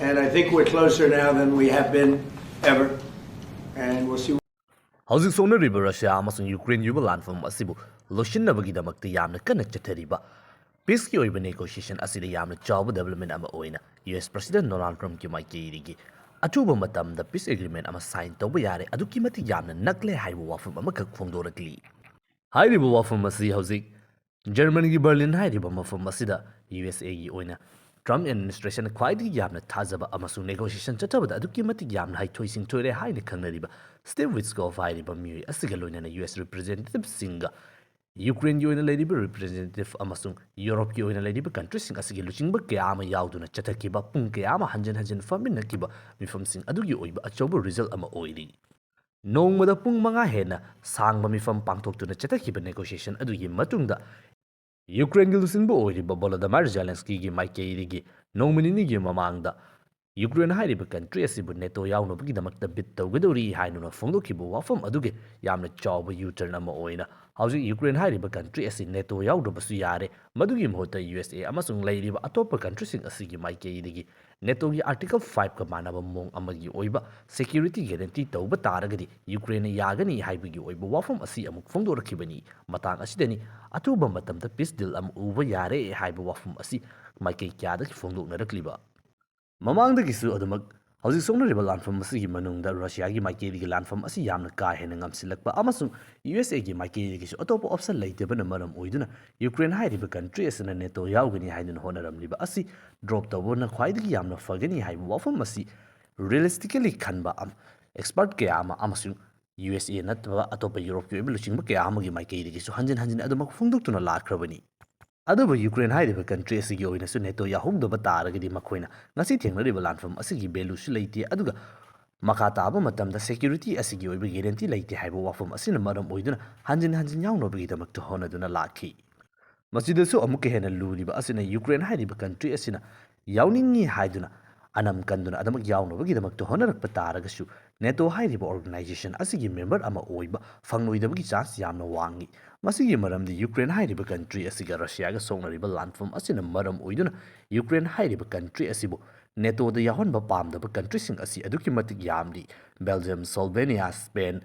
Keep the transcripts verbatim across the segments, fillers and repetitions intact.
And I think we're closer now than we have been ever. And we'll see. ꯍꯧꯖꯤꯛ ꯁꯣꯛꯅꯔꯤꯕ Russia ꯑꯃꯁꯨꯡ ꯌꯨꯀ꯭ꯔꯦꯟꯒꯤ ꯑꯣꯏꯕ ꯂꯥꯟꯐꯝ ꯑꯁꯤꯕꯨ ꯂꯣꯏꯁꯤꯟꯅꯕꯒꯤꯗꯃꯛꯇ ꯌꯥꯝꯅ ꯀꯟꯅ ꯆꯠꯊꯔꯤꯕ ꯄꯤꯁꯀꯤ ꯑꯣꯏꯕ ꯅꯦꯒꯣꯁꯤꯌꯦꯁꯟ ꯑꯁꯤꯗ ꯌꯥꯝꯅ ꯆꯥꯎꯕ ꯗꯦꯕꯂꯞꯃꯦꯟ ꯑꯃ ꯑꯣꯏꯅ ꯌꯨ ꯑꯦꯁ ꯄ꯭ꯔꯁꯤꯗꯦꯟ ꯗꯣꯅꯥꯜꯗ ꯇ꯭ꯔꯝꯞꯀꯤ ꯃꯥꯏꯀꯩꯗꯒꯤ ꯑꯊꯨꯕ ꯃꯇꯝꯗ ꯄꯤꯁ ꯑꯦꯒ꯭ꯔꯤꯃꯦꯟ ꯑꯃ ꯁꯥꯏꯟ ꯇꯧꯕ ꯌꯥꯔꯦ, ꯑꯗꯨꯛꯀꯤ ꯃꯇꯤꯛ ꯌꯥꯝꯅ ꯅꯛꯂꯦ ꯍꯥꯏꯕ ꯋꯥꯐꯝ ꯑꯃꯈꯛ ꯐꯣꯡꯗꯣꯔꯛꯂꯤ꯫ ꯍꯥꯏꯔꯤꯕ ꯋꯥꯐꯝ ꯑꯁꯤ ꯍꯧꯖꯤꯛ ꯖꯔꯃꯅꯤꯒꯤ ꯕꯔꯂꯤꯟ ꯍꯥꯏꯔꯤꯕ ꯃꯐꯝ ꯑꯁꯤꯗ ꯌꯨ ꯑꯦꯁ ꯑꯦꯒꯤ ꯑꯣꯏꯅ ꯇ꯭ꯔꯝꯞ ꯑꯦꯗꯃꯤꯅꯤꯁꯇ꯭ꯔꯦꯁꯟꯅ ꯈ꯭ꯋꯥꯏꯗꯒꯤ ꯌꯥꯝꯅ ꯊꯥꯖꯕ ꯑꯃꯁꯨꯡ ꯅꯦꯒꯣꯁꯤꯌꯦꯁꯟ ꯆꯠꯊꯕꯗ ꯑꯗꯨꯛꯀꯤ ꯃꯇꯤꯛ ꯌꯥꯝꯅ ꯍꯩꯊꯣꯏ ꯁꯤꯡꯊꯣꯏꯔꯦ ꯍꯥꯏꯅ ꯈꯪꯅꯔꯤꯕ ꯁ꯭ꯇꯤꯚ ꯋꯤꯠꯀꯣꯐ ꯍꯥꯏꯔꯤꯕ ꯃꯤꯑꯣꯏ ꯑꯁꯤꯒ ꯂꯣꯏꯅꯅ ꯌꯨ ꯑꯦꯁ ꯔꯤꯄ꯭ꯔꯖꯦꯟꯇꯦꯇꯤꯚꯁꯤꯡꯒ ꯌꯨꯀ꯭ꯔꯦꯟꯒꯤ ꯑꯣꯏꯅ ꯂꯩꯔꯤꯕ ꯔꯤꯄ꯭ꯔꯖꯦꯟꯇꯦꯇꯤꯚ ꯑꯃꯁꯨꯡ ꯌꯨꯔꯣꯞꯀꯤ ꯑꯣꯏꯅ ꯂꯩꯔꯤꯕ ꯀꯟꯇ꯭ꯔꯤꯁꯤꯡ ꯑꯁꯤꯒꯤ ꯂꯨꯆꯤꯡꯕ ꯀꯌꯥ ꯑꯃ ꯌꯥꯎꯗꯨꯅ ꯆꯠꯊꯈꯤꯕ ꯄꯨꯡ ꯀꯌꯥ ꯑꯃ ꯍꯟꯖꯤꯟ ꯍꯟꯖꯤꯟ ꯐꯝꯃꯤꯟꯅꯈꯤꯕ ꯃꯤꯐꯝꯁꯤꯡ ꯑꯗꯨꯒꯤ ꯑꯣꯏꯕ ꯑꯆꯧꯕ ꯔꯤꯖꯜ ꯑꯃ ꯑꯣꯏꯔꯤ꯫ ꯅꯣꯡꯃꯗ ꯄꯨꯡ ꯃꯉꯥ ꯍꯦꯟꯅ ꯁꯥꯡꯕ ꯃꯤꯐꯝ ꯄꯥꯡꯊꯣꯛꯇꯨꯅ ꯆꯠꯊꯈꯤꯕ ꯅꯦꯒꯣꯁꯤꯌꯦꯁꯟ ꯑꯗꯨꯒꯤ ꯃꯇꯨꯡꯗ ꯌꯨꯀ꯭ꯔꯦꯟꯒꯤ ꯂꯨꯆꯤꯡꯕ ꯑꯣꯏꯔꯤꯕ ꯚꯣꯂꯣꯗꯃꯥꯏꯔ ꯖꯦꯂꯦꯟꯁꯀꯤꯒꯤ ꯃꯥꯏꯀꯩꯗꯒꯤ ꯅꯣꯡꯃ ꯅꯤꯅꯤꯒꯤ ꯃꯃꯥꯡꯗ ꯌꯨꯀ꯭ꯔꯦꯟ ꯍꯥꯏꯔꯤꯕ ꯀꯟꯇ꯭ꯔꯤ ꯑꯁꯤꯕꯨ ꯅꯦꯇꯣ ꯌꯥꯎꯅꯕꯒꯤꯗꯃꯛꯇ ꯕꯤꯠ ꯇꯧꯒꯗꯧꯔꯤ ꯍꯥꯏꯗꯨꯅ ꯐꯣꯡꯗꯣꯛꯈꯤꯕ ꯋꯥꯐꯝ ꯑꯗꯨꯒꯤ ꯌꯥꯝꯅ ꯆꯥꯎꯕ ꯌꯨ ꯇꯔꯟ ꯑꯃ ꯑꯣꯏꯅ ꯍꯧꯖꯤꯛ ꯌꯨꯀ꯭ꯔꯦꯟ ꯍꯥꯏꯔꯤꯕ ꯀꯟꯇ꯭ꯔꯤ ꯑꯁꯤ ꯅꯦꯇꯣ ꯌꯥꯎꯗ꯭ꯔꯕꯁꯨ ꯌꯥꯔꯦ, ꯃꯗꯨꯒꯤ ꯃꯍꯨꯠꯇ ꯌꯨ ꯑꯦꯁ ꯑꯦ ꯑꯃꯁꯨꯡ ꯂꯩꯔꯤꯕ ꯑꯇꯣꯞꯄ ꯀꯟꯇ꯭ꯔꯤꯁꯤꯡ ꯑꯁꯤꯒꯤ ꯃꯥꯏꯀꯩꯗꯒꯤ ꯅꯦꯇꯣꯒꯤ ꯑꯥꯔꯇꯤꯀꯜ ꯐꯥꯏꯚꯀ ꯃꯥꯟꯅꯕ ꯃꯑꯣꯡ ꯑꯃꯒꯤ ꯑꯣꯏꯕ ꯁꯦꯀ꯭ꯌꯨꯔꯤꯇꯤ ꯒꯦꯔꯦꯟꯇꯤ ꯇꯧꯕ ꯇꯥꯔꯒꯗꯤ ꯌꯨꯀ꯭ꯔꯦꯟꯅ ꯌꯥꯒꯅꯤ ꯍꯥꯏꯕꯒꯤ ꯑꯣꯏꯕ ꯋꯥꯐꯝ ꯑꯁꯤ ꯑꯃꯨꯛ ꯐꯣꯡꯗꯣꯔꯛꯈꯤꯕꯅꯤ꯫ ꯃꯇꯥꯡ ꯑꯁꯤꯗꯅꯤ ꯑꯊꯨꯕ ꯃꯇꯝꯗ ꯄꯤꯁ ꯗꯤꯜ ꯑꯃ ꯎꯕ ꯌꯥꯔꯦ ꯍꯥꯏꯕ ꯋꯥꯐꯝ ꯑꯁꯤ ꯃꯥꯏꯀꯩ ꯀꯌꯥꯗꯒꯤ ꯐꯣꯡꯗꯣꯛꯅꯔꯛꯂꯤꯕ꯫ ꯃꯃꯥꯡꯗꯒꯤꯁꯨ ꯑꯗꯨꯃꯛ ꯍꯧꯖꯤꯛ ꯁꯣꯛꯅꯔꯤꯕ ꯂꯥꯟꯐꯝ ꯑꯁꯤꯒꯤ ꯃꯅꯨꯡꯗ ꯔꯁꯤꯌꯥꯒꯤ ꯃꯥꯏꯀꯩꯗꯒꯤ ꯂꯥꯟꯐꯝ ꯑꯁꯤ ꯌꯥꯝꯅ ꯀꯥ ꯍꯦꯟꯅ ꯉꯝꯁꯤꯜꯂꯛꯄ ꯑꯃꯁꯨꯡ ꯌꯨ ꯑꯦꯁ ꯑꯦꯒꯤ ꯃꯥꯏꯀꯩꯗꯒꯤꯁꯨ ꯑꯇꯣꯞꯄ ꯑꯣꯞꯁꯟ ꯂꯩꯇꯕꯅ ꯃꯔꯝ ꯑꯣꯏꯗꯨꯅ ꯌꯨꯀ꯭ꯔꯦꯟ ꯍꯥꯏꯔꯤꯕ ꯀꯟꯇ꯭ꯔꯤ ꯑꯁꯤꯅ ꯅꯦꯇꯣ ꯌꯥꯎꯒꯅꯤ ꯍꯥꯏꯗꯨꯅ ꯍꯣꯠꯅꯔꯝꯂꯤꯕ ꯑꯁꯤ ꯗ꯭ꯔꯣꯞ ꯇꯧꯕꯅ ꯈ꯭ꯋꯥꯏꯗꯒꯤ ꯌꯥꯝꯅ ꯐꯒꯅꯤ ꯍꯥꯏꯕ ꯋꯥꯐꯝ ꯑꯁꯤ ꯔꯤꯌꯦꯂꯤꯁꯇꯤꯀꯦꯂꯤ ꯈꯟꯕ ꯑꯦꯛꯁꯄꯔꯠ ꯀꯌꯥ ꯑꯃ ꯑꯃꯁꯨꯡ ꯌꯨ ꯑꯦꯁ ꯑꯦ ꯅꯠꯇꯕ ꯑꯇꯣꯞꯄ ꯌꯨꯔꯣꯞꯀꯤ ꯑꯣꯏꯕ ꯂꯨꯆꯤꯡꯕ ꯀꯌꯥ ꯑꯃꯒꯤ ꯃꯥꯏꯀꯩꯗꯒꯤꯁꯨ ꯍꯟꯖꯤꯟ ꯍꯟꯖꯤꯟ ꯑꯗꯨꯃꯛ ꯐꯣꯡꯗꯣꯛꯇꯨꯅ ꯂꯥꯛꯈ꯭ꯔꯕꯅꯤ꯫ ꯑꯗꯨꯕꯨ ꯌꯨꯀ꯭ꯔꯦꯟ ꯍꯥꯏꯔꯤꯕ ꯀꯟꯇ꯭ꯔꯤ ꯑꯁꯤꯒꯤ ꯑꯣꯏꯅꯁꯨ ꯅꯦꯇꯣ ꯌꯥꯎꯍꯧꯗꯕ ꯇꯥꯔꯒꯗꯤ ꯃꯈꯣꯏꯅ ꯉꯁꯤ ꯊꯦꯡꯅꯔꯤꯕ ꯂꯥꯟꯐꯝ ꯑꯁꯤꯒꯤ ꯚꯦꯂꯨꯁꯨ ꯂꯩꯇꯦ, ꯑꯗꯨꯒ ꯃꯈꯥ ꯇꯥꯕ ꯃꯇꯝꯗ ꯁꯦꯀ꯭ꯌꯨꯔꯤꯇꯤ ꯑꯁꯤꯒꯤ ꯑꯣꯏꯕ ꯒꯦꯔꯦꯟꯇꯤ ꯂꯩꯇꯦ ꯍꯥꯏꯕ ꯋꯥꯐꯝ ꯑꯁꯤꯅ ꯃꯔꯝ ꯑꯣꯏꯗꯨꯅ ꯍꯟꯖꯤꯟ ꯍꯟꯖꯤꯟ ꯌꯥꯎꯅꯕꯒꯤꯗꯃꯛꯇ ꯍꯣꯠꯅꯗꯨꯅ ꯂꯥꯛꯈꯤ꯫ ꯃꯁꯤꯗꯁꯨ ꯑꯃꯨꯛꯀ ꯍꯦꯟꯅ ꯂꯨꯔꯤꯕ ꯑꯁꯤꯅ ꯌꯨꯀ꯭ꯔꯦꯟ ꯍꯥꯏꯔꯤꯕ ꯀꯟꯇ꯭ꯔꯤ ꯑꯁꯤꯅ ꯌꯥꯎꯅꯤꯡꯏ ꯍꯥꯏꯗꯨꯅ ꯑꯅꯝ ꯀꯟꯗꯨꯅ ꯑꯗꯨꯃꯛ ꯌꯥꯎꯅꯕꯒꯤꯗꯃꯛꯇ ꯍꯣꯠꯅꯔꯛꯄ ꯇꯥꯔꯒꯁꯨ, ꯅꯦꯇꯣ ꯍꯥꯏꯔꯤꯕ organization ꯑꯁꯤꯒꯤ member ꯑꯃ ꯑꯣꯏꯕ ꯐꯪꯂꯣꯏꯗꯕꯒꯤ chance ꯌꯥꯝꯅ ꯋꯥꯡꯏ꯫ ꯃꯁꯤꯒꯤ ꯃꯔꯝꯗꯤ ꯌꯨꯀ꯭ꯔꯦꯟ ꯍꯥꯏꯔꯤꯕ country ꯑꯁꯤꯒ ꯔꯁꯤꯌꯥꯒ ꯁꯣꯛꯅꯔꯤꯕ ꯂꯥꯟꯐꯝ ꯑꯁꯤꯅ ꯃꯔꯝ ꯑꯣꯏꯗꯨꯅ ꯌꯨꯀ꯭ꯔꯦꯟ ꯍꯥꯏꯔꯤꯕ country ꯑꯁꯤꯕꯨ ꯅꯦꯇꯣꯗ ꯌꯥꯎꯍꯟꯕ ꯄꯥꯝꯗꯕ countryꯁꯤꯡ ꯑꯁꯤ ꯑꯗꯨꯛꯀꯤ ꯃꯇꯤꯛ ꯌꯥꯝꯂꯤ꯫ Belgium, Slovenia, Spain,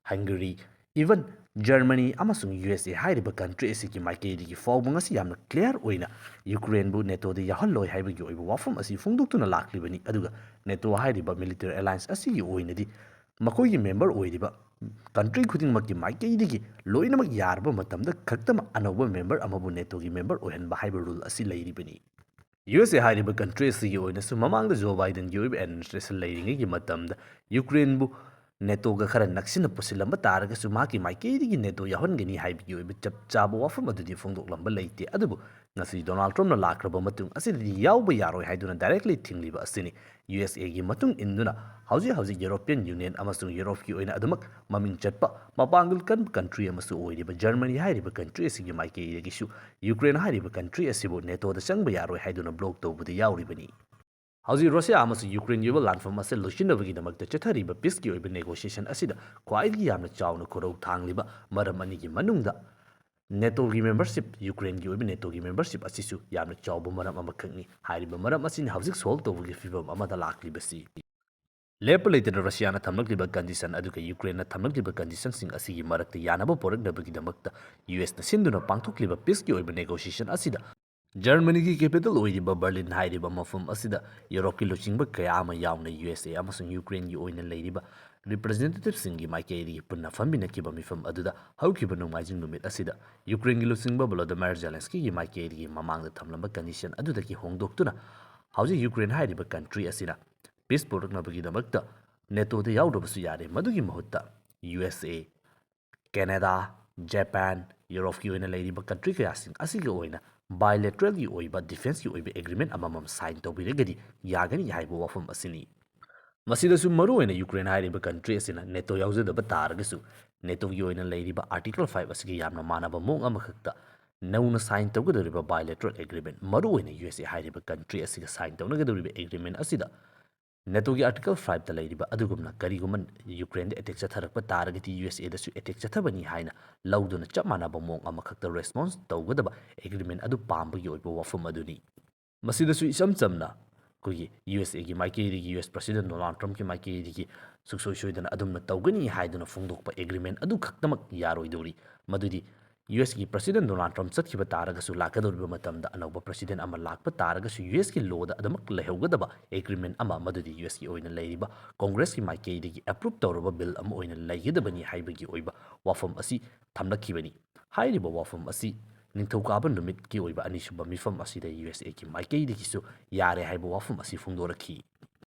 Hungary, even Germany ꯑꯃꯁꯨꯡ U S A ꯍꯥꯏꯔꯤꯕ country ꯑꯁꯤꯒꯤ ꯃꯥꯏꯀꯩꯗꯒꯤ ꯐꯥꯎꯕ ꯉꯁꯤ ꯌꯥꯝꯅ clear ꯑꯣꯏꯅ ꯌꯨꯀ꯭ꯔꯦꯟꯕꯨ ꯅꯦꯇꯣꯗ ꯌꯥꯎꯍꯜꯂꯣꯏ ꯍꯥꯏꯕꯒꯤ ꯑꯣꯏꯕ ꯋꯥꯐꯝ ꯑꯁꯤ ꯐꯣꯡꯗꯣꯛꯇꯨꯅ ꯂꯥꯛꯂꯤꯕꯅꯤ꯫ ꯑꯗꯨꯒ ꯅꯦꯇꯣ ꯍꯥꯏꯔꯤꯕ military alliance ꯑꯁꯤꯒꯤ ꯑꯣꯏꯅꯗꯤ ꯃꯈꯣꯏꯒꯤ member ꯑꯣꯏꯔꯤꯕ country ꯈꯨꯗꯤꯡꯃꯛꯀꯤ ꯃꯥꯏꯀꯩꯗꯒꯤ ꯂꯣꯏꯅꯃꯛ ꯌꯥꯔꯕ ꯃꯇꯝꯗ ꯈꯛꯇꯃꯛ ꯑꯅꯧꯕ member ꯑꯃꯕꯨ ꯅꯦꯇꯣꯒꯤ member ꯑꯣꯏꯍꯟꯕ ꯍꯥꯏꯕ rule ꯑꯁꯤ ꯂꯩꯔꯤꯕꯅꯤ꯫ U S A ꯍꯥꯏꯔꯤꯕ country ꯑꯁꯤꯒꯤ ꯑꯣꯏꯅꯁꯨ ꯃꯃꯥꯡꯗ ꯖꯣ ꯕꯥꯏꯗꯟꯒꯤ ꯑꯣꯏꯕ administration ꯂꯩꯔꯤꯉꯩꯒꯤ ꯃꯇꯝꯗ ꯌꯨꯀ꯭ꯔꯦꯟꯕꯨ ꯅꯦꯇꯣꯒ ꯈꯔ ꯅꯛꯁꯤꯟꯅ ꯄꯨꯁꯤꯜꯂꯝꯕ ꯇꯥꯔꯒꯁꯨ ꯃꯍꯥꯛꯀꯤ ꯃꯥꯏꯀꯩꯗꯒꯤ ꯅꯦꯇꯣ ꯌꯥꯎꯍꯟꯒꯅꯤ ꯍꯥꯏꯕꯒꯤ ꯑꯣꯏꯕ ꯆꯞ ꯆꯥꯕ ꯋꯥꯐꯝ ꯑꯗꯨꯗꯤ ꯐꯣꯡꯗꯣꯛꯂꯝꯕ ꯂꯩꯇꯦ꯫ ꯑꯗꯨꯕꯨ ꯉꯁꯤ ꯗꯣꯅꯥꯜꯗ ꯇ꯭ꯔꯝꯞꯅ ꯂꯥꯛꯈ꯭ꯔꯕ ꯃꯇꯨꯡ ꯑꯁꯤꯗꯗꯤ ꯌꯥꯎꯕ ꯌꯥꯔꯣꯏ ꯍꯥꯏꯗꯨꯅ directly ꯊꯤꯡꯂꯤꯕ ꯑꯁꯤꯅꯤ꯫ U S Aꯒꯤ ꯃꯇꯨꯡ ꯏꯟꯗꯨꯅ ꯍꯧꯖꯤꯛ ꯍꯧꯖꯤꯛ European Union ꯑꯃꯁꯨꯡ ꯌꯨꯔꯣꯞꯀꯤ ꯑꯣꯏꯅ ꯑꯗꯨꯃꯛ ꯃꯃꯤꯡ ꯆꯠꯄ ꯃꯄꯥꯡꯒꯜ ꯀꯟꯕ country ꯑꯃꯁꯨ ꯑꯣꯏꯔꯤꯕ ꯖꯔꯃꯅꯤ ꯍꯥꯏꯔꯤꯕ country ꯑꯁꯤꯒꯤ ꯃꯥꯏꯀꯩꯗꯒꯤꯁꯨ ꯌꯨꯀ꯭ꯔꯦꯟ ꯍꯥꯏꯔꯤꯕ country ꯑꯁꯤꯕꯨ ꯅꯦꯇꯣꯗ ꯆꯪꯕ ꯌꯥꯔꯣꯏ ꯍꯥꯏꯗꯨꯅ block ꯇꯧꯕꯗ ꯌꯥꯎꯔꯤꯕꯅꯤ꯫ ꯍꯧꯖꯤꯛ ꯔꯁꯤꯌꯥ ꯑꯃꯁꯨꯡ ꯌꯨꯀ꯭ꯔꯦꯟꯒꯤ ꯑꯣꯏꯕ ꯂꯥꯟꯐꯝ ꯑꯁꯤ ꯂꯣꯏꯁꯤꯟꯅꯕꯒꯤꯗꯃꯛꯇ ꯆꯠꯊꯔꯤꯕ peaceꯀꯤ ꯑꯣꯏꯕ negotiation ꯑꯁꯤꯗ ꯈ꯭ꯋꯥꯏꯗꯒꯤ ꯌꯥꯝꯅ ꯆꯥꯎꯅ ꯈꯨꯔꯧ ꯊꯥꯡꯂꯤꯕ ꯃꯔꯝ ꯑꯅꯤꯒꯤ ꯃꯅꯨꯡꯗ ꯅꯦꯇꯣꯒꯤ membership, ꯌꯨꯀ꯭ꯔꯦꯟꯒꯤ ꯑꯣꯏꯕ ꯅꯦꯇꯣꯒꯤ membership ꯑꯁꯤꯁꯨ ꯌꯥꯝꯅ ꯆꯥꯎꯕ ꯃꯔꯝ ꯑꯃꯈꯛꯅꯤ꯫ ꯍꯥꯏꯔꯤꯕ ꯃꯔꯝ ꯑꯁꯤꯅ ꯍꯧꯖꯤꯛ solve ꯇꯧꯕꯒꯤ ꯐꯤꯚꯝ ꯑꯃꯗ ꯂꯥꯛꯂꯤꯕꯁꯤ꯫ ꯂꯦꯞꯄ ꯂꯩꯇꯅ ꯔꯁꯤꯌꯥꯅ ꯊꯝꯂꯛꯂꯤꯕ condition ꯑꯗꯨꯒ ꯌꯨꯀ꯭ꯔꯦꯟꯅ ꯊꯝꯂꯛꯂꯤꯕ conditionꯁꯤꯡ ꯑꯁꯤꯒꯤ ꯃꯔꯛꯇ ꯌꯥꯅꯕ ꯄꯨꯔꯛꯅꯕꯒꯤꯗꯃꯛꯇ U S ꯅ ꯁꯤꯟꯗꯨꯅ ꯄꯥꯡꯊꯣꯛꯂꯤꯕ peaceꯀꯤ ꯑꯣꯏꯕ negotiation ꯑꯁꯤꯗ ꯖꯔꯃꯅꯤꯒꯤ capital ꯑꯣꯏꯔꯤꯕ ꯕꯔꯂꯤꯟ ꯍꯥꯏꯔꯤꯕ ꯃꯐꯝ ꯑꯁꯤꯗ ꯌꯨꯔꯣꯞꯀꯤ ꯂꯨꯆꯤꯡꯕ ꯀꯌꯥ ꯑꯃ ꯌꯥꯎꯅ U S A ꯑꯃꯁꯨꯡ ꯌꯨꯀ꯭ꯔꯦꯟꯒꯤ ꯑꯣꯏꯅ ꯂꯩꯔꯤꯕ representativeꯁꯤꯡꯒꯤ ꯃꯥꯏꯀꯩꯗꯒꯤ ꯄꯨꯟꯅ ꯐꯝꯃꯤꯟꯅꯈꯤꯕ ꯃꯤꯐꯝ ꯑꯗꯨꯗ ꯍꯧꯈꯤꯕ ꯅꯣꯡꯃꯥꯏꯖꯤꯡ ꯅꯨꯃꯤꯠ ꯑꯁꯤꯗ ꯌꯨꯀ꯭ꯔꯦꯟꯒꯤ ꯂꯨꯆꯤꯡꯕ ꯚꯣꯂꯣꯗꯤꯃꯥꯏꯔ ꯖꯦꯂꯦꯟꯁꯀꯤꯒꯤ ꯃꯥꯏꯀꯩꯗꯒꯤ ꯃꯃꯥꯡꯗ ꯊꯝꯂꯝꯕ condition ꯑꯗꯨꯗꯒꯤ ꯍꯣꯡꯗꯣꯛꯇꯨꯅ ꯍꯧꯖꯤꯛ ꯌꯨꯀ꯭ꯔꯦꯟ ꯍꯥꯏꯔꯤꯕ country ꯑꯁꯤꯅ peace ꯄꯨꯔꯛꯅꯕꯒꯤꯗꯃꯛꯇ ꯅꯦꯇꯣꯗ ꯌꯥꯎꯗ꯭ꯔꯕꯁꯨ ꯌꯥꯔꯦ, ꯃꯗꯨꯒꯤ ꯃꯍꯨꯠꯇ U S A, Canada, Japan, ꯌꯨꯔꯣꯞꯀꯤ ꯑꯣꯏꯅ ꯂꯩꯔꯤꯕ country ꯀꯌꯥꯁꯤꯡ ꯑꯁꯤꯒꯤ ꯑꯣꯏꯅ bilateralꯒꯤ ꯑꯣꯏꯕ defenceꯀꯤ ꯑꯣꯏꯕ agreement ꯑꯃꯃꯝ sign ꯇꯧꯕꯤꯔꯒꯗꯤ ꯌꯥꯒꯅꯤ ꯍꯥꯏꯕ ꯋꯥꯐꯝ ꯑꯁꯤꯅꯤ꯫ ꯃꯁꯤꯗꯁꯨ ꯃꯔꯨꯑꯣꯏꯅ ꯌꯨꯀ꯭ꯔꯦꯟ ꯍꯥꯏꯔꯤꯕ country ꯑꯁꯤꯅ ꯅꯦꯇꯣ ꯌꯥꯎꯖꯗꯕ ꯇꯥꯔꯒꯁꯨ, ꯅꯦꯇꯣꯒꯤ ꯑꯣꯏꯅ ꯂꯩꯔꯤꯕ Article five ꯑꯁꯤꯒ ꯌꯥꯝꯅ ꯃꯥꯟꯅꯕ ꯃꯑꯣꯡ ꯑꯃꯈꯛꯇ ꯅꯧꯅ sign ꯇꯧꯒꯗꯧꯔꯤꯕ bilateral agreement, ꯃꯔꯨꯑꯣꯏꯅ ꯌꯨ ꯑꯦꯁ ꯑꯦ ꯍꯥꯏꯔꯤꯕ country ꯑꯁꯤꯒ sign ꯇꯧꯅꯒꯗꯧꯔꯤꯕ agreement ꯑꯁꯤꯗ NATOꯒꯤ Article fiveꯇ ꯂꯩꯔꯤꯕ ꯑꯗꯨꯒꯨꯝꯅ ꯀꯔꯤꯒꯨꯝꯕ ꯌꯨꯀ꯭ꯔꯦꯟꯗ attack ꯆꯠꯊꯔꯛꯄ ꯇꯥꯔꯒꯗꯤ ꯌꯨ ꯑꯦꯁ ꯑꯦꯗꯁꯨ attack ꯆꯠꯊꯕꯅꯤ ꯍꯥꯏꯅ ꯂꯧꯗꯨꯅ ꯆꯞ ꯃꯥꯟꯅꯕ ꯃꯑꯣꯡ ꯑꯃꯈꯛꯇ response ꯇꯧꯒꯗꯕ agreement ꯑꯗꯨ ꯄꯥꯝꯕꯒꯤ ꯑꯣꯏꯕ ꯋꯥꯐꯝ ꯑꯗꯨꯅꯤ꯫ ꯃꯁꯤꯗꯁꯨ ꯏꯆꯝ ꯆꯝꯅ ꯑꯩꯈꯣꯏꯒꯤ ꯌꯨ ꯑꯦꯁ ꯑꯦꯒꯤ ꯃꯥꯏꯀꯩꯗꯒꯤ, ꯌꯨ ꯑꯦꯁ President Donald Trumpꯀꯤ ꯃꯥꯏꯀꯩꯗꯒꯤ ꯁꯨꯡꯁꯣꯏ ꯁꯣꯏꯗꯅ ꯑꯗꯨꯝꯅ ꯇꯧꯒꯅꯤ ꯍꯥꯏꯗꯨꯅ ꯐꯣꯡꯗꯣꯛꯄ agreement ꯑꯗꯨ ꯈꯛꯇꯃꯛ ꯌꯥꯔꯣꯏꯗꯧꯔꯤ꯫ ꯃꯗꯨꯗꯤ ꯌꯨ ꯑꯦꯁꯀꯤ President Donald Trump ꯆꯠꯈꯤꯕ ꯇꯥꯔꯒꯁꯨ, ꯂꯥꯛꯀꯗꯧꯔꯤꯕ ꯃꯇꯝꯗ ꯑꯅꯧꯕ President ꯑꯃ ꯂꯥꯛꯄ ꯇꯥꯔꯒꯁꯨ ꯌꯨ ꯑꯦꯁꯀꯤ lawꯗ ꯑꯗꯨꯃꯛ ꯂꯩꯍꯧꯒꯗꯕ agreement ꯑꯃ, ꯃꯗꯨꯗꯤ ꯌꯨ ꯑꯦꯁꯀꯤ ꯑꯣꯏꯅ ꯂꯩꯔꯤꯕ Congressꯀꯤ ꯃꯥꯏꯀꯩꯗꯒꯤ approve ꯇꯧꯔꯕ bill ꯑꯃ ꯑꯣꯏꯅ ꯂꯩꯒꯗꯕꯅꯤ ꯍꯥꯏꯕꯒꯤ ꯑꯣꯏꯕ ꯋꯥꯐꯝ ꯑꯁꯤ ꯊꯝꯂꯛꯈꯤꯕꯅꯤ꯫ ꯍꯥꯏꯔꯤꯕ ꯋꯥꯐꯝ ꯑꯁꯤ ꯅꯤꯡꯊꯧꯀꯥꯕ ꯅꯨꯃꯤꯠꯀꯤ ꯑꯣꯏꯕ ꯑꯅꯤꯁꯨꯕ ꯃꯤꯐꯝ ꯑꯁꯤꯗ ꯌꯨ ꯑꯦꯁ ꯑꯦꯒꯤ ꯃꯥꯏꯀꯩꯗꯒꯤꯁꯨ ꯌꯥꯔꯦ ꯍꯥꯏꯕ ꯋꯥꯐꯝ ꯑꯁꯤ ꯐꯣꯡꯗꯣꯔꯛꯈꯤ꯫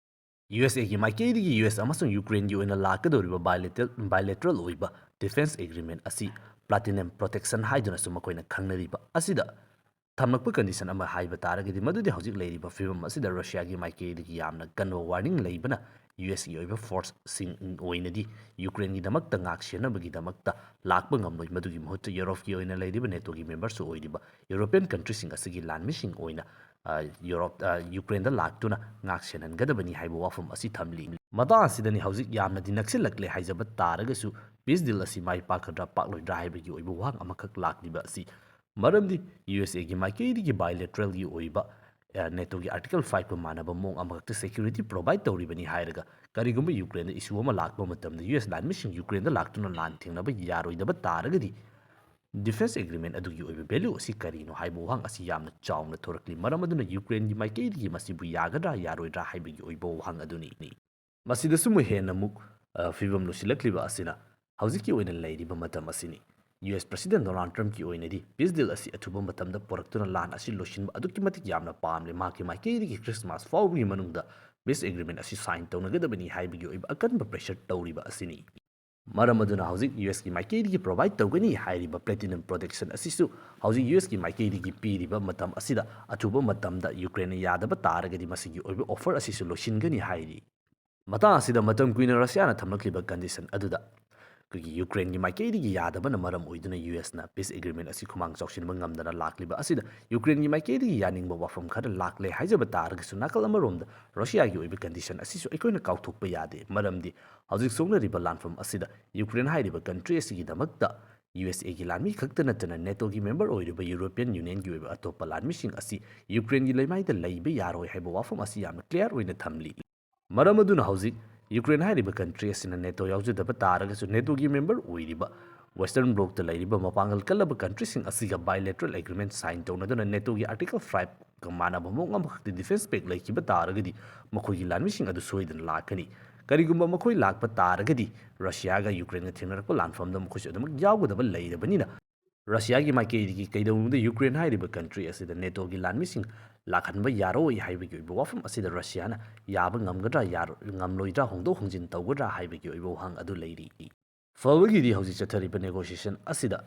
ꯌꯨ ꯑꯦꯁ ꯑꯦꯒꯤ ꯃꯥꯏꯀꯩꯗꯒꯤ ꯌꯨ ꯑꯦꯁ ꯑꯃꯁꯨꯡ ꯌꯨꯀ꯭ꯔꯦꯟꯒꯤ ꯑꯣꯏꯅ ꯂꯥꯛꯀꯗꯧꯔꯤꯕ bilateral, bilateral ꯑꯣꯏꯕ defence agreement ꯑꯁꯤ Platinum Protection ꯍꯥꯏꯗꯨꯅꯁꯨ ꯃꯈꯣꯏꯅ ꯈꯪꯅꯔꯤꯕ ꯑꯁꯤꯗ ꯊꯝꯂꯛꯄ condition ꯑꯃ ꯍꯥꯏꯕ ꯇꯥꯔꯒꯗꯤ, ꯃꯗꯨꯗꯤ ꯍꯧꯖꯤꯛ ꯂꯩꯔꯤꯕ ꯐꯤꯕꯝ ꯑꯁꯤꯗ ꯔꯁꯤꯌꯥꯒꯤ ꯃꯥꯏꯀꯩꯗꯒꯤ ꯌꯥꯝꯅ ꯀꯟꯕ warning ꯂꯩꯕꯅ ꯌꯨ ꯑꯦꯁꯀꯤ ꯑꯣꯏꯕ forceꯁꯤꯡ ꯑꯣꯏꯅꯗꯤ ꯌꯨꯀ꯭ꯔꯦꯟꯒꯤꯗꯃꯛꯇ ꯉꯥꯛ ꯁꯦꯟꯅꯕꯒꯤꯗꯃꯛꯇ ꯂꯥꯛꯄ ꯉꯝꯂꯣꯏ꯫ ꯃꯗꯨꯒꯤ ꯃꯍꯨꯠꯇ ꯌꯨꯔꯣꯞꯀꯤ ꯑꯣꯏꯅ ꯂꯩꯔꯤꯕ NATOꯒꯤ memberꯁꯨ ꯑꯣꯏꯔꯤꯕ European countryꯁꯤꯡ ꯑꯁꯤꯒꯤ ꯂꯥꯟꯃꯤꯁꯤꯡ ꯑꯣꯏꯅ, ꯑ, ꯌꯨꯔꯣꯞ, ꯑ, ꯌꯨꯀ꯭ꯔꯦꯟꯗ ꯂꯥꯛꯇꯨꯅ ꯉꯥꯛ ꯁꯦꯟꯍꯟꯒꯗꯕꯅꯤ ꯍꯥꯏꯕ ꯋꯥꯐꯝ ꯑꯁꯤ ꯊꯝꯂꯤ꯫ ꯃꯇꯥꯡ ꯑꯁꯤꯗꯅꯤ ꯍꯧꯖꯤꯛ ꯌꯥꯝꯅꯗꯤ ꯅꯛꯁꯤꯜꯂꯛꯂꯦ ꯍꯥꯏꯖꯕ ꯇꯥꯔꯒꯁꯨ peace deal ꯑꯁꯤ ꯃꯥꯏ ꯄꯥꯛꯀꯗ꯭ꯔꯥ ꯄꯥꯛꯂꯣꯏꯗ꯭ꯔꯥ ꯍꯥꯏꯕꯒꯤ ꯑꯣꯏꯕ ꯋꯥꯍꯪ ꯑꯃꯈꯛ ꯂꯥꯛꯂꯤꯕ ꯑꯁꯤ꯫ ꯃꯔꯝꯗꯤ ꯌꯨ ꯑꯦꯁ ꯑꯦꯒꯤ ꯃꯥꯏꯀꯩꯗꯒꯤ bilateralꯒꯤ ꯑꯣꯏꯕ, ꯑ, NATOꯒꯤ Article fiveꯀ ꯃꯥꯟꯅꯕ ꯃꯑꯣꯡ ꯑꯃꯈꯛꯇ security provide ꯇꯧꯔꯤꯕꯅꯤ ꯍꯥꯏꯔꯒ, ꯀꯔꯤꯒꯨꯝꯕ ꯌꯨꯀ꯭ꯔꯦꯟꯗ issue ꯑꯃ ꯂꯥꯛꯄ ꯃꯇꯝꯗ ꯌꯨ ꯑꯦꯁ ꯂꯥꯟꯃꯤꯁꯤꯡ ꯌꯨꯀ꯭ꯔꯦꯟꯗ ꯂꯥꯛꯇꯨꯅ ꯂꯥꯟ ꯊꯦꯡꯅꯕ ꯌꯥꯔꯣꯏꯗꯕ ꯇꯥꯔꯒꯗꯤ, defence agreement ꯑꯗꯨꯒꯤ ꯑꯣꯏꯕ value ꯑꯁꯤ ꯀꯔꯤꯅꯣ ꯍꯥꯏꯕ ꯋꯥꯍꯪ ꯑꯁꯤ ꯌꯥꯝꯅ ꯆꯥꯎꯅ ꯊꯣꯔꯛꯂꯤ꯫ ꯃꯔꯝ ꯑꯗꯨꯅ ꯌꯨꯀ꯭ꯔꯦꯟꯒꯤ ꯃꯥꯏꯀꯩꯗꯒꯤ ꯃꯁꯤꯕꯨ ꯌꯥꯒꯗ꯭ꯔꯥ ꯌꯥꯔꯣꯏꯗ꯭ꯔꯥ ꯍꯥꯏꯕꯒꯤ ꯑꯣꯏꯕ ꯋꯥꯍꯪ ꯑꯗꯨꯅꯤ꯫ ꯃꯁꯤꯗꯁꯨ ꯑꯃꯨꯛ ꯍꯦꯟꯅ ꯑꯃꯨꯛ, ꯑ, ꯐꯤꯕꯝ ꯂꯨꯁꯤꯜꯂꯛꯂꯤꯕ ꯑꯁꯤꯅ ꯍꯧꯖꯤꯛꯀꯤ ꯑꯣꯏꯅ ꯂꯩꯔꯤꯕ ꯃꯇꯝ ꯑꯁꯤꯅꯤ꯫ ꯌꯨ ꯑꯦꯁ President Donald Trumpꯀꯤ ꯑꯣꯏꯅꯗꯤ peace deal ꯑꯁꯤ ꯑꯊꯨꯕ ꯃꯇꯝꯗ ꯄꯨꯔꯛꯇꯨꯅ ꯂꯥꯟ ꯑꯁꯤ ꯂꯣꯏꯁꯤꯟꯕ ꯑꯗꯨꯛꯀꯤ ꯃꯇꯤꯛ ꯌꯥꯝꯅ ꯄꯥꯝꯂꯦ꯫ ꯃꯍꯥꯛꯀꯤ ꯃꯥꯏꯀꯩꯗꯒꯤ Christmas ꯐꯥꯎꯕꯒꯤ ꯃꯅꯨꯡꯗ peace agreement ꯑꯁꯤ sign ꯇꯧꯅꯒꯗꯕꯅꯤ ꯍꯥꯏꯕꯒꯤ ꯑꯣꯏꯕ ꯑꯀꯟꯕ pressure ꯇꯧꯔꯤꯕ ꯑꯁꯤꯅꯤ꯫ ꯃꯔꯝ ꯑꯗꯨꯅ ꯍꯧꯖꯤꯛ ꯌꯨ ꯑꯦꯁꯀꯤ ꯃꯥꯏꯀꯩꯗꯒꯤ provide ꯇꯧꯒꯅꯤ ꯍꯥꯏꯔꯤꯕ Platinum Protection ꯑꯁꯤꯁꯨ ꯍꯧꯖꯤꯛ ꯌꯨ ꯑꯦꯁꯀꯤ ꯃꯥꯏꯀꯩꯗꯒꯤ ꯄꯤꯔꯤꯕ ꯃꯇꯝ ꯑꯁꯤꯗ ꯑꯊꯨꯕ ꯃꯇꯝꯗ ꯌꯨꯀ꯭ꯔꯦꯟꯅ ꯌꯥꯗꯕ ꯇꯥꯔꯒꯗꯤ ꯃꯁꯤꯒꯤ ꯑꯣꯏꯕ offer ꯑꯁꯤꯁꯨ ꯂꯣꯏꯁꯤꯟꯒꯅꯤ ꯍꯥꯏꯔꯤ꯫ ꯃꯇꯥꯡ ꯑꯁꯤꯗ ꯃꯇꯝ ꯀꯨꯏꯅ ꯔꯁꯤꯌꯥꯅ ꯊꯝꯂꯛꯂꯤꯕ condition ꯑꯗꯨꯗ ꯑꯩꯈꯣꯏꯒꯤ ꯌꯨꯀ꯭ꯔꯦꯟꯒꯤ ꯃꯥꯏꯀꯩꯗꯒꯤ ꯌꯥꯗꯕꯅ ꯃꯔꯝ ꯑꯣꯏꯗꯨꯅ ꯌꯨ ꯑꯦꯁꯅ ꯄꯤꯁ ꯑꯦꯒ꯭ꯔꯤꯃꯦꯟ ꯑꯁꯤ ꯈꯨꯃꯥꯡ ꯆꯥꯎꯁꯤꯟꯕ ꯉꯝꯗꯅ ꯂꯥꯛꯂꯤꯕ ꯑꯁꯤꯗ ꯌꯨꯀ꯭ꯔꯦꯟꯒꯤ ꯃꯥꯏꯀꯩꯗꯒꯤ ꯌꯥꯅꯤꯡꯕ ꯋꯥꯐꯝ ꯈꯔ ꯂꯥꯛꯂꯦ ꯍꯥꯏꯖꯕ ꯇꯥꯔꯒꯁꯨ, ꯅꯥꯀꯜ ꯑꯃꯔꯣꯝꯗ ꯔꯨꯁꯤꯌꯥꯒꯤ ꯑꯣꯏꯕ ꯀꯟꯗꯤꯁꯟ ꯑꯁꯤꯁꯨ ꯑꯩꯈꯣꯏꯅ ꯀꯥꯎꯊꯣꯛꯄ ꯌꯥꯗꯦ꯫ ꯃꯔꯝꯗꯤ ꯍꯧꯖꯤꯛ ꯁꯣꯛꯅꯔꯤꯕ ꯂꯥꯟꯐꯝ ꯑꯁꯤꯗ ꯌꯨꯀ꯭ꯔꯦꯟ ꯍꯥꯏꯔꯤꯕ ꯀꯟꯇ꯭ꯔꯤ ꯑꯁꯤꯒꯤꯗꯃꯛꯇ ꯌꯨ ꯑꯦꯁ ꯑꯦꯒꯤ ꯂꯥꯟꯃꯤ ꯈꯛꯇ ꯅꯠꯇꯅ ꯅꯦꯇꯣꯒꯤ ꯃꯦꯝꯕꯔ ꯑꯣꯏꯔꯤꯕ ꯌꯨꯔꯣꯄꯤꯌꯟ ꯌꯨꯅꯤꯌꯟꯒꯤ ꯑꯣꯏꯕ ꯑꯇꯣꯞꯄ ꯂꯥꯟꯃꯤꯁꯤꯡ ꯑꯁꯤ ꯌꯨꯀ꯭ꯔꯦꯟꯒꯤ ꯂꯩꯃꯥꯏꯗ ꯂꯩꯕ ꯌꯥꯔꯣꯏ ꯍꯥꯏꯕ ꯋꯥꯐꯝ ꯑꯁꯤ ꯌꯥꯝꯅ ꯀ꯭ꯂꯤꯌꯥꯔ ꯑꯣꯏꯅ ꯊꯝꯂꯤ꯫ ꯃꯔꯝ ꯑꯗꯨꯅ ꯍꯧꯖꯤꯛ ꯌꯨꯀ꯭ꯔꯦꯟ ꯍꯥꯏꯔꯤꯕ ꯀꯟꯇ꯭ꯔꯤ ꯑꯁꯤꯅ ꯅꯦꯇꯣ ꯌꯥꯎꯖꯗꯕ ꯇꯥꯔꯒꯁꯨ, ꯅꯦꯇꯣꯒꯤ ꯃꯦꯝꯕꯔ ꯑꯣꯏꯔꯤꯕ ꯋꯦꯁꯇꯔꯟ ꯕ꯭ꯂꯣꯛꯇ ꯂꯩꯔꯤꯕ ꯃꯄꯥꯡꯒꯜ ꯀꯜꯂꯕ ꯀꯟꯇ꯭ꯔꯤꯁꯤꯡ ꯑꯁꯤꯒ ꯕꯥꯏꯂꯦꯇ꯭ꯔꯦꯜ ꯑꯦꯒ꯭ꯔꯤꯃꯦꯟ ꯁꯥꯏꯟ ꯇꯧꯅꯗꯨꯅ ꯅꯦꯇꯣꯒꯤ ꯑꯥꯔꯇꯤꯀꯜ ꯐꯥꯏꯚꯀ ꯃꯥꯟꯅꯕ ꯃꯑꯣꯡ ꯑꯃꯈꯛꯇ ꯗꯤꯐꯦꯟꯁ ꯄꯦꯛ ꯂꯩꯈꯤꯕ ꯇꯥꯔꯒꯗꯤ, ꯃꯈꯣꯏꯒꯤ ꯂꯥꯟꯃꯤꯁꯤꯡ ꯑꯗꯨ ꯁꯣꯏꯗꯅ ꯂꯥꯛꯀꯅꯤ꯫ ꯀꯔꯤꯒꯨꯝꯕ ꯃꯈꯣꯏ ꯂꯥꯛꯄ ꯇꯥꯔꯒꯗꯤ, ꯔꯁꯤꯌꯥꯒ ꯌꯨꯀ꯭ꯔꯦꯟꯒ ꯊꯦꯡꯅꯔꯛꯄ ꯂꯥꯟꯐꯝꯗ ꯃꯈꯣꯏꯁꯨ ꯑꯗꯨꯃꯛ ꯌꯥꯎꯒꯗꯕ ꯂꯩꯔꯕꯅꯤꯅ, ꯔꯁꯤꯌꯥꯒꯤ ꯃꯥꯏꯀꯩꯗꯒꯤ ꯀꯩꯗꯧꯅꯨꯡꯗ ꯌꯨꯀ꯭ꯔꯦꯟ ꯍꯥꯏꯔꯤꯕ ꯀꯟꯇ꯭ꯔꯤ ꯑꯁꯤꯗ ꯅꯦꯇꯣꯒꯤ ꯂꯥꯟꯃꯤꯁꯤꯡ ꯂꯥꯛꯍꯟꯕ ꯌꯥꯔꯣꯏ ꯍꯥꯏꯕꯒꯤ ꯑꯣꯏꯕ ꯋꯥꯐꯝ ꯑꯁꯤꯗ ꯔꯁꯤꯌꯥꯅ ꯌꯥꯕ ꯉꯝꯒꯗ꯭ꯔꯥ, ꯌꯥꯔꯣ-, ꯉꯝꯂꯣꯏꯗ꯭ꯔꯥ, ꯍꯣꯡꯗꯣꯛ ꯍꯣꯡꯖꯤꯟ ꯇꯧꯒꯗ꯭ꯔꯥ ꯍꯥꯏꯕꯒꯤ ꯑꯣꯏꯕ ꯋꯥꯍꯪ ꯑꯗꯨ ꯂꯩꯔꯤ꯫ ꯐꯕꯒꯤꯗꯤ ꯍꯧꯖꯤꯛ ꯆꯠꯊꯔꯤꯕ ꯅꯦꯒꯣꯁꯤꯌꯦꯁꯟ ꯑꯁꯤꯗ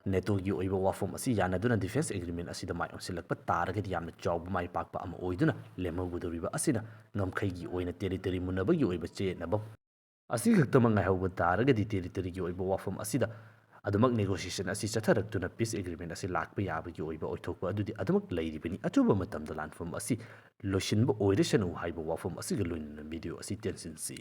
ꯅꯦꯇꯣꯒꯤ ꯑꯣꯏꯕ ꯋꯥꯐꯝ ꯑꯁꯤ ꯌꯥꯅꯗꯨꯅ ꯗꯤꯐꯦꯟꯁ ꯑꯦꯒ꯭ꯔꯤꯃꯦꯟ ꯑꯁꯤꯗ ꯃꯥꯏ ꯑꯣꯟꯁꯤꯜꯂꯛꯄ ꯇꯥꯔꯒꯗꯤ ꯌꯥꯝꯅ ꯆꯥꯎꯕ ꯃꯥꯏ ꯄꯥꯛꯄ ꯑꯃ ꯑꯣꯏꯗꯨꯅ ꯂꯦꯝꯍꯧꯒꯗꯧꯔꯤꯕ ꯑꯁꯤꯅ ꯉꯝꯈꯩꯒꯤ ꯑꯣꯏꯅ ꯇꯦꯔꯤꯇꯣꯔꯤ ꯃꯨꯟꯅꯕꯒꯤ ꯑꯣꯏꯕ ꯆꯌꯦꯠꯅꯕ ꯑꯁꯤꯈꯛꯇꯃꯛ ꯉꯥꯏꯍꯧꯕ ꯇꯥꯔꯒꯗꯤ ꯇꯦꯔꯤꯇꯣꯔꯤꯒꯤ ꯑꯣꯏꯕ ꯋꯥꯐꯝ ꯑꯁꯤꯗ ꯑꯗꯨꯃꯛ ꯅꯦꯒꯣꯁꯤꯌꯦꯁꯟ ꯑꯁꯤ ꯆꯠꯊꯔꯛꯇꯨꯅ ꯄꯤꯁ ꯑꯦꯒ꯭ꯔꯤꯃꯦꯟ ꯑꯁꯤ ꯂꯥꯛꯄ ꯌꯥꯕꯒꯤ ꯑꯣꯏꯕ ꯑꯣꯏꯊꯣꯛꯄ ꯑꯗꯨꯗꯤ ꯑꯗꯨꯃꯛ ꯂꯩꯔꯤꯕꯅꯤ꯫ ꯑꯊꯨꯕ ꯃꯇꯝꯗ ꯂꯥꯟꯐꯝ ꯑꯁꯤ ꯂꯣꯏꯁꯤꯟꯕ ꯑꯣꯏꯔꯁꯅꯨ ꯍꯥꯏꯕ ꯋꯥꯐꯝ ꯑꯁꯤꯒ ꯂꯣꯏꯅꯅ ꯚꯤꯗꯤꯑꯣ ꯑꯁꯤ ꯇꯦꯟꯁꯤꯟꯁꯤ꯫